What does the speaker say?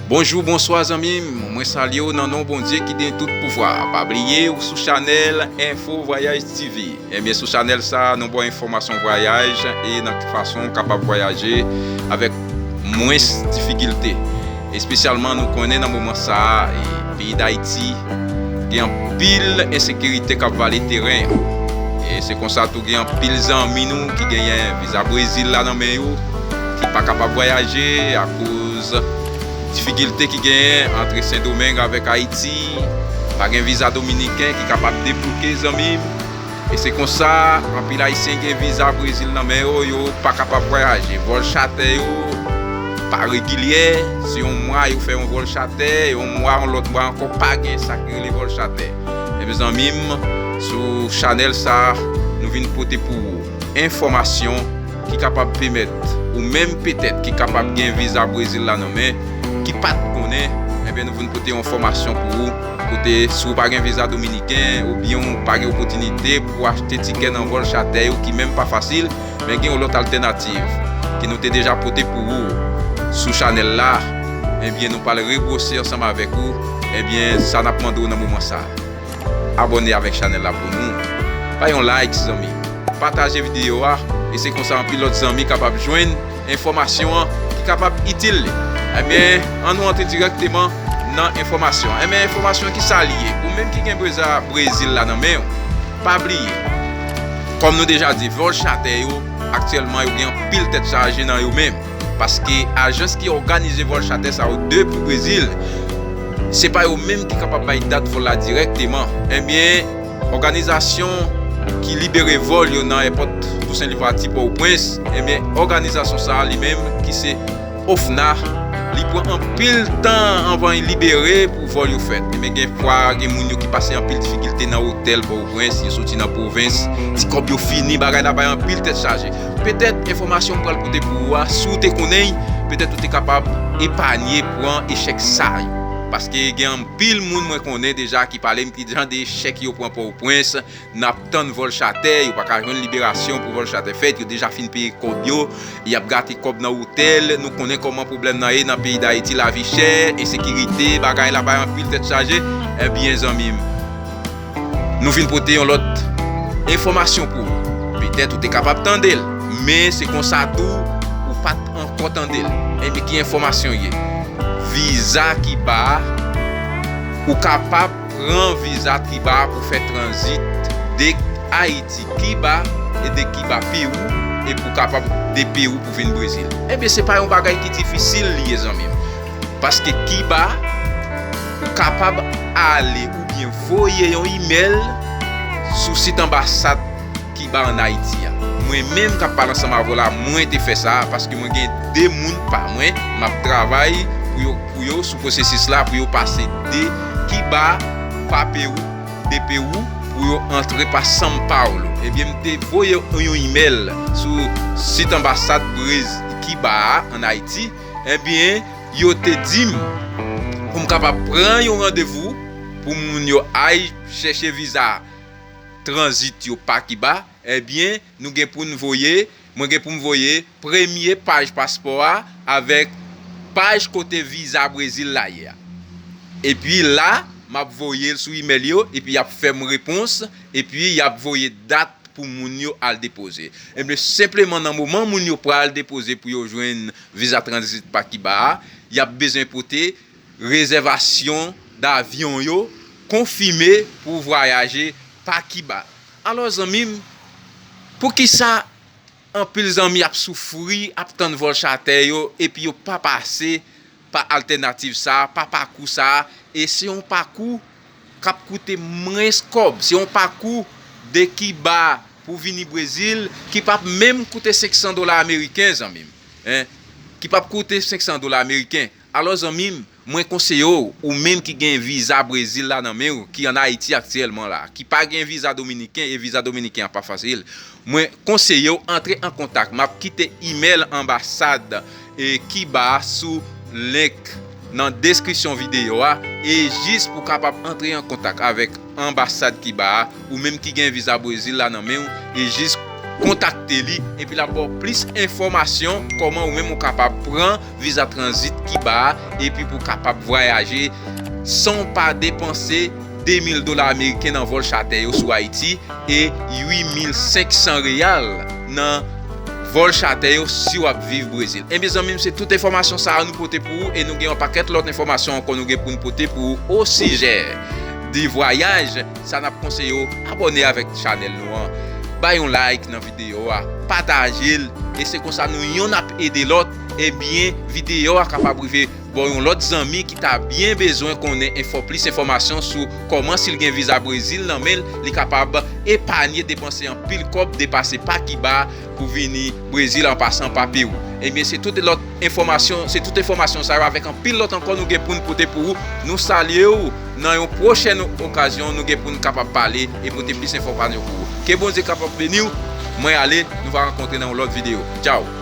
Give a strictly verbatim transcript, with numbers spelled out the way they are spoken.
Bonjou, bonswa zanmi m, mwen salye w nan non Bondye ki gen tout pouvwa. Pa bliye ou sou chanèl Info Voyage T V. Ebyen sou chanèl sa a, nou ba w enfòmasyon vwayaj e nan ki fason w kapab vwayaje avèk mwens difikilte. Espesyalman nou konnen nan moman sa a, e, peyi Dayiti gen anpil ensekirite k ap vale teren. E se konsa tou gen anpil zanmi nou ki genyen viza Brezil la nan men yo, ki pa kapab vwayaje akoz difikilte ki genyen ant Sendomeng avèk Ayiti. Pa gen viza dominiken ki kapab debloke, zanmi m. E se konsa, anpil Ayisyen gen viza Brezil nan men yo, yo pa kapab vwayaje. Vòl chatè yo pa regilye, se yon mwa yo fè yon vòl chatè, yon mwa, yon lòt mwa ankò pa gen sa ki rele vòl chatè. Ebyen zanmi m, sou chanèl sa, nou vin pote pou ou enfòmasyon ki kapab pèmèt ou menm petèt ki kapab gen viza Brezil la nan men, ki pa t konnen, ebyen nou vin pote yon fòmasyon pou ou, kote si w pa gen viza dominiken oubyen w pa gen opòtinite pou w achte tikè nan vòl chatè yo ki menm pa fasil, men gen yon lòt altènativ ke nou te deja pote pou ou sou chanèl la, ebyen nou pral rebwose ansanm avèk ou, ebyen sa n ap mande w nan moman sa a. Abòne avèk chanèl la pou nou. Bay yon like, zanmi. Pataje videyo a, e se konsa anpil lòt zanmi kapab jwenn enfòmasyon an ki kapab itil li. Ebyen, ann nou antre dirèkteman nan enfòmasyon. Ebyen, enfòmasyon ki sa li ye? Ou menm ki gen viza Brezil la nan men w, pa bliye, kòm nou deja di, vòl chatè yo, aktyèlman, yo gen anpil tèt chaje nan yo menm. Paske ajans ki òganize vòl chatè sa yo depi Brezil, se pa yo menm ki kapab bay dat vòl la dirèkteman. Ebyen, òganizasyon ki libere vòl yo nan èpòt Tousen Livati Pòtoprens, ebyen, òganizasyon sa a li menm ki se OFNA, li pran anpil tan anvan li libere pou vòl yo fèt. Ebyen, gen fwa, gen moun yo ki pase anpil difikilte nan otèl Pòtoprens, yo soti nan pwovens, ti kòb yo fini, bagay la bay anpil tèt chaje. Petèt enfòmasyon m pral pote pou ou a, si w te konnen l, petèt ou te kapab epanye pran echèk sa yo. Paske gen anpil moun mwen konnen deja ki pale m ki jan de echèk yo pran Pòtoprens, n ap tann vòl chatè, yo pa ka jwenn liberasyon pou vòl chatè fèt, yo deja fin peye kòb yo, y ap gate kòb nan otèl, nou konnen kòman pwoblèm nan ye nan peyi Dayiti, lavi chè, ensekirite, bagay la bay anpil tèt chaje, ebyen zanmi m. Nou vin pote yon lòt enfòmasyon pou ou. Petèt ou te kapab tande l, men se konsa tou, ou pa t ankò tande l. Ebyen, ki enfòmasyon ye? Viza Kiba a, ou kapab pran viza Kiba a pou fè tranzit de Ayiti, Kiba, e de Kiba, Pewou, e pou kapab de Pewou pou vin Brezil. Ebyen, se pa yon bagay ki difisil li ye, zanmi m. Paske Kiba, ou kapab ale oubyen voye yon imèl sou sit anbasad Kiba ann Ayiti a. Mwen menm k ap pale ansanm avè w la, mwen te fè sa, paske mwen gen de moun pa mwen, m ap travay pou yo, pou yo sou pwosesis la, pou yo pase de Kiba pa Pewou, de Pewou, pou yo antre pa São Paulo. Ebyen, m te voye yon imèl sou sit anbasad Brez-, Kiba a ann Ayiti. Ebyen, yo te di m pou m kapab pran yon randevou pou moun yo al chèche viza tranzit yo pa Kiba. Ebyen, nou gen pou n voye, mwen gen pou m voye premye paj paspò a avèk paj kote viza Brezil la ye a. Epi la, m ap voye l sou imèl yo, epi y ap fè m repons, epi y ap voye dat pou moun yo al depoze. Ebyen, senpleman nan moman moun yo pral depoze pou yo jwenn viza tranzit pa Kiba a, y ap bezwen pote rezèvasyon davyon yo, konfime pou vwayaje pa Kiba. Alò, zanmi m, poukisa anpil zanmi ap soufri, ap tann vòl chatè yo, epi yo pa pase pa altènativ sa a, pa pakou sa a, e se yon pakou k ap koute mwens kòb. Se yon pakou de Kiba pou vini Brezil ki p ap menm koute senk san dola ameriken, zanmi m. Hein? Ki p ap koute senk san dola ameriken. Alò, zanmi m, mwen konseye w, ou menm ki gen viza Brezil la nan men w, ki ann Ayiti aktyèlman la, ki pa gen viza dominiken, e viza dominiken an pa fasil, mwen konseye w antre an kontak. M ap kite imèl anbasad, e, Kiba a sou link nan deskripsyon videyo a, e jis pou w kapab antre an kontak avèk anbasad Kiba a, ou menm ki gen viza Brezil la nan men w, e jis kontakte li, epi l ap ba w plis enfòmasyon kòman ou menm ou kapab pran viza tranzit Kiba a, epi pou w kapab vwayaje san w pa depanse de mil dola ameriken nan vòl chatè yo sou Ayiti e uit mil senk san reyal nan vòl chatè yo si w ap viv Brezil. Ebyen zanmi m, se tout enfòmasyon sa a nou pote pou ou e nou gen yon pakèt lòt enfòmasyon ankò nou gen pou nou pote pou ou o sijè de vwayaj. Sa n ap konseye w abòne avèk chanèl nou an. Bay yon like nan videyo a, pataje l, e se konsa nou yonn ap ede lòt, ebyen videyo a kapab rive bò yon lòt zanmi ki ta byen bezwen konnen enfo plis enfòmasyon sou kòman si l gen viza Brezil nan men l, li kapab epanye depanse anpil kòb depase pa Kiba pou vini Brezil an pasan pa Pewou. Ebyen se tout lòt enfòmasyon, se tout enfòmasyon sa yo avèk anpil lòt ankò nou gen pou n pote pou ou. Nou salye w nan yon pwochèn okazyon nou gen pou n kapab pale e pote plis enfòmasyon pou ou. Ke Bondye kapab beni w. Mwen ale, nou va rankontre nan yon lòt videyo. Tchaw!